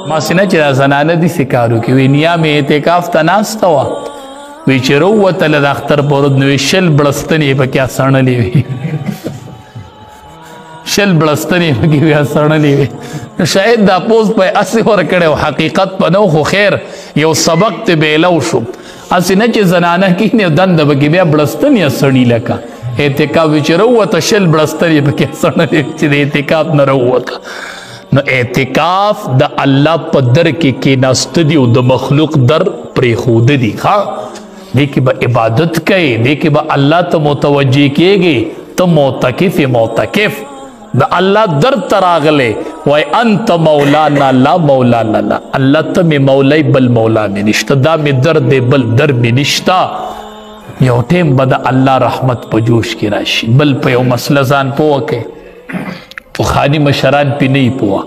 ما سینه چې دا زنانه دي سکارو کې وی نیا مې اعتکاف ته ناسته وه، وی چې رووتله د اختر په ورځ، نو 20 بړستنې پکې سڼلې وي، 20 بړستنې پکې بیا سڼلې وي. شاید دا پوز په اسې ورکړی او حقیقت په نه، خو خیر یو سبق ته بیلو شو. اسې نه چې زنانه کښېني دنده پکې بیا بړستنې سڼي، لکه اعتکاف چې رووته 20 بړستنې پکې سڼلې چې د اعتکاف نه رووته. نو اعتکاف د الله په در کې کېناسته دي او د مخلوق در پرېښوده دي. ښه، دې کې به عبادت کوي، دې کې به الله ته متوجه کېږي. ته معتکف معتکف د الله در ته راغلی، وای انت مولانا لا مولانا لا، الله ته مې مولای بل مولا مې نشته، دا مې در دی بل در مې نشته. یو ټیم به د الله رحمت په جوش کې راشي. بل په یو مسله ځان پوه کړئ، پخواني مشران پې نه پوه.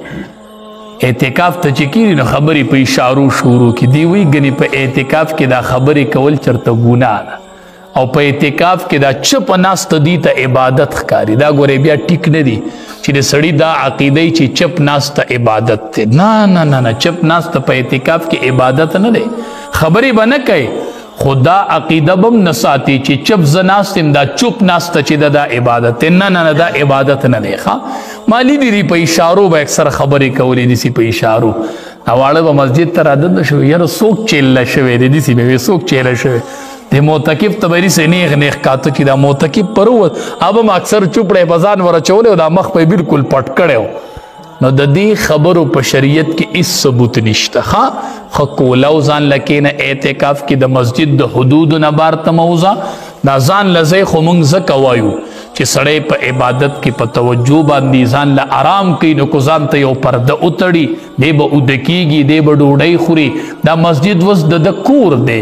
اعتکاف ته چې کېني نو خبرې په اشارو شروع کړي. دی وایي ګنې په اعتکاف کې دا خبرې کول چېرته ګناه ده، او په اعتکاف کې دا چپ ناسته دی ته عبادت ښکاري. دا ګورې بیا ټیک نه دی چې د سړي دا عقیده چې چپ ناسته عبادت دی. نه نه نه نه، چپ ناسته په اعتکاف کې عبادت نه دی. خبرې به نه کوي، خو دا عقیده به هم نه ساتي چې چپ زه ناست یم، دا چوپ ناسته چې ده دا عبادت دی. نه نه نه، دا عبادت نه دی. ښه، ما لیدي دي په اشارو به اکثر خبرې کولې دي، په اشارو. واړه به مسجد ته رادننه شو، یاره څوک چیلله شوی دی، داسې به وي څوک چیله شوی د معتکف ته به داسې نیغ نیغ کاته چې دا معتکف پر ووت. هغه به اکثر چوپړی په ځان ور اچولی او دا مخ به یې بالکل پټ کړی و. نو د دې خبرو په شریعت کې هیڅ ثبوت نشته. ښه، ښه کولاو ځان له کښېنه اعتکاف کې، د مسجد د حدودو نه بار ته مه وځه. دا ځان له ځای خو موږ ځکه وایو چې سړی په عبادت کې په توجه باندې ځان له آرام کوي، نو که ځان ته یو پرده وتړي دی به اوده کېږي، دی به ډوډۍ خوري. دا مسجد اوس د ده کور دی،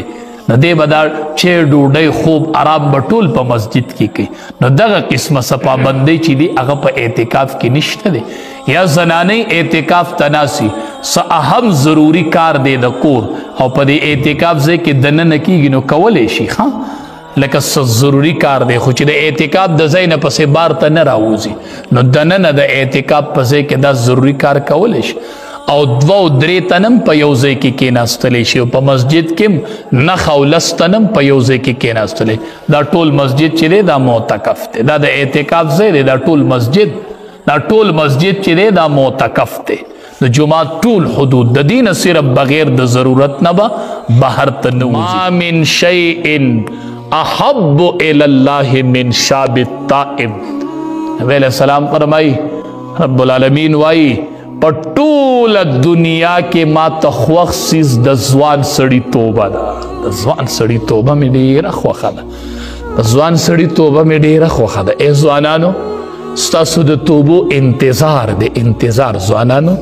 نو دی به دا چې ډوډۍ خوب آرام به ټول په مسجد کې کوي. نو دغه قسمه څه پابندۍ چې دي هغه په اعتکاف کې نشته دی. یا زنانۍ اعتکاف ته ناسي، څه اهم ضروري کار دی د کور، او په دې اعتکاف ځای کې دننه کېږي نو کولی شي. ښه، لکه څه ضروري کار دی، خو چې د اعتکاف د ځای نه پسې بار ته نه راوځي، نو دننه د اعتکاف په ځای کې دا ضروري کار کولی شي. او 2 او 3 تنم په یو ځای کې کېناستلی شي، او په مسجد کې 9 او 10 تنم په یو ځای کې کېناستلی. دا ټول مسجد چې دی دا معتکف دی، دا د اعتکاف ځای دی. دا ټول مسجد، دا ټول مسجد چې دی دا معتکف دی. د جومات ټول حدود د دین صرف بغیر د ضرورت نه به بهر ته نه وځي. ما من شیء احب الی الله من شاب التائب. نبی علیہ السلام فرمائی، رب العالمین وایي په ټوله دنیا کې ما ته خوښ څیز د ځوان سړي توبه ده. د ځوان سړي توبه مې ډېره خوښه ده، د ځوان سړي توبه مې ډېره خوښه ده. ای ځوانانو، ستاسو د توبو انتظار دی، انتظار. ځوانانو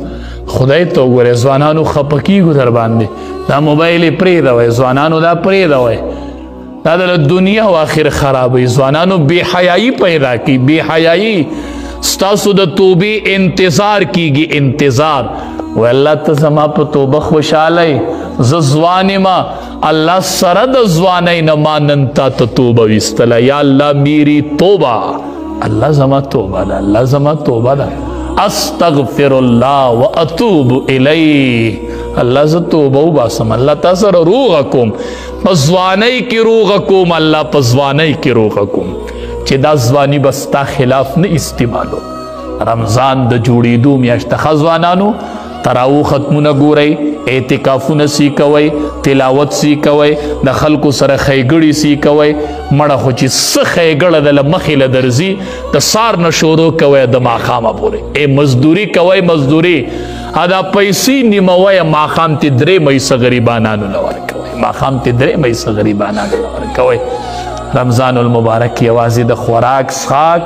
خدای ته وګورئ، ځوانانو خفه کېږو در باندې، دا موبایل یې پرېږده وایي، ځوانانو دا پرېږده وایي، دا د دنیا او آخر خرابوي. ځوانانو بې حیایي پیدا کوي، بې حیایي. ستاسو د توبې انتظار کیږي، انتظار. وای الله ته زما په توبه خوشحاله یې، زه ځوان یم، الله سره د ځوانۍ نه ما نن تا ته توبه ویستله. یا الله میری توبه، الله زما توبه ده، الله زما توبه ده. استغفر الله واتوب الیه، الله زه توبه وباسم، الله تا سره روغه کوم، په ځوانۍ کې روغه کوم، الله په ځوانۍ کې روغه کوم، چې دا ځواني به ستا خلاف نه استعمالو. رمضان د جوړېدو میاشت، ښه ځوانانو تراو ختمونه ګورئ، اعتکافونه سی کوئ، تلاوت سی کوئ، د خلکو سره ښېګړې سی کوئ. مړه خو چې څه ښېګړه ده له مخې له درځي، د سار نه شروع کوئ د ماښامه پورې. ای مزدوري کوئ، مزدوري دا پیسې نیموئ، ماښام ته درې میسه غریبانانو له ورکوئ، ماښام ته درې میسه غریبانانو له ورکوئ. رمضان المبارک یوازې د خوراک څښاک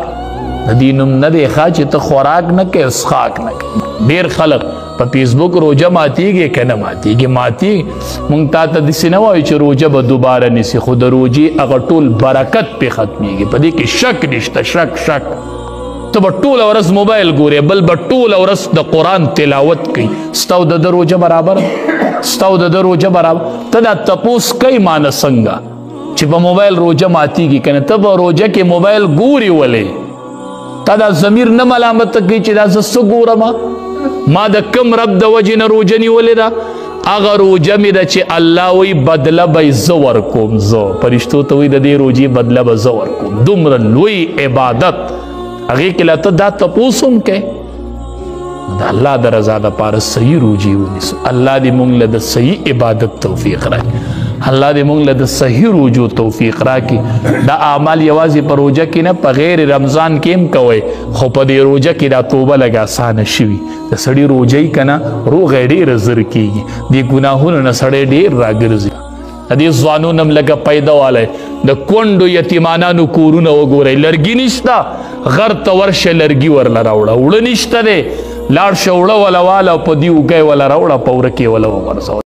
د دې نوم نه دی، ښه چې ته خوراک نه کوې څښاک نه کوې. ډېر خلک په فیسبوک روژه ماتیږي که نه ماتیږي؟ ماتي. مونږ تا ته داسې نه وایو چې روژه به دوباره نیسي، خو د روژې هغه ټول برکت پې ختمیږي، په دې کې شک نشته. شک شک ته به ټوله ورځ موبایل ګورې، بل به ټوله ورځ د قرآن تلاوت کوي، ستا او د ده روژه برابر، ستا او د ده روژه برابر. ته دا تپوس کوي مانه څنګه چې په موبایل روژه ماتیږي که نه؟ ته په روژه کې موبایل ګوري ولې؟ تا دا ضمیر نه ملامت کوي چې دا زه څه ګورم؟ ما د کم رب د وجې نه روژه نیولې ده؟ هغه روژه مې ده چې الله وایي بدله به یې زه ورکوم، زه فرشتو ته وایي د دې روژې بدله به زه ورکوم. دومره لوی عبادت هغې کې لا ته دا تپوس هم کوې. د الله د رضا دپاره صحیح روژې ونیسو. الله دې مونږ له د صحیح عبادت توفیق راکړي، الله دې مونږ له د صحیح روژو توفیق راکړي. دا اعمال یوازې په روژه کې نه، په غیر رمضان کې هم کوئ، خو په دې روژه کې دا توبه لږه اسانه شوي. د سړي روژه یې که نه روغه یې ډېره زر کېږي، دې ګناهونو نه سړی ډېر راګرځي. د دې ځوانونو هم لږه پیدا والی، د کونډو یتیمانانو کورونه وګورئ، لرګي نشته، غر ته ورشه لرګي ورله راوړه، اوړه نشته دی، لاړ شه اوړه وله واله، په دې اوږه یې وله راوړه، په وره کې یې وله وغورځوه.